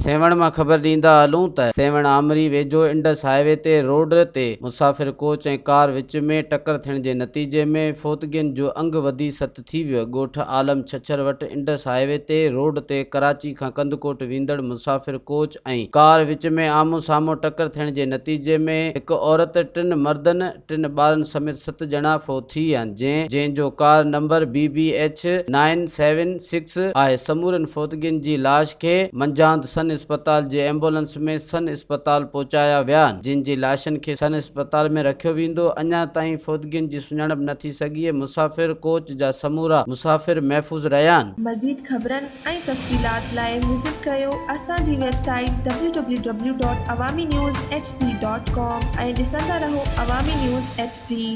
سيوهڻ مان خبر ڏيندا هلون ته سيوهڻ آمري ويجهو انڊس هاء وي تي روڊ تي مسافر ڪوچ ۽ ڪار وچ ۾ ٽڪر ٿيڻ جي نتيجي ۾ فوتگين جو انگ وڌي ست ٿي ويو. ڳوٺ عالم ڇڇر وٽ انڊس هاء وي تي روڊ تي ڪراچي کان ڪنڌڪوٽ ويندڙ مسافر ڪوچ ۽ ڪار وچ ۾ آمهون سامهون ٽڪر ٿيڻ جي نتيجي ۾ هڪ عورت، ٽن مردن، ٽن ٻارن سميت ست ڄڻا فوت ٿي ويا جنهن جنهن جو car number B B H nine seven six آهي سمورن فوتگين جي لاش کي منجهاند سن اسپتال جي ايمبولنس ۾ سن اسپتال پهچايا ويا جن جي لاشن کي سن اسپتال ۾ رکيو ويندو اڃا تائين فوتگين جي سڃاڻپ نه ٿي سگهي مسافر ڪوچ جا سمورا مسافر محفوظ رهيا. مزيد خبرن ۽ تفصيلات لاء وزٽ ڪريو اسان جي website W W W dot Awami news H D dot com ۽ ڏسندا رهو عوامي نيوز ايڇ ڊي.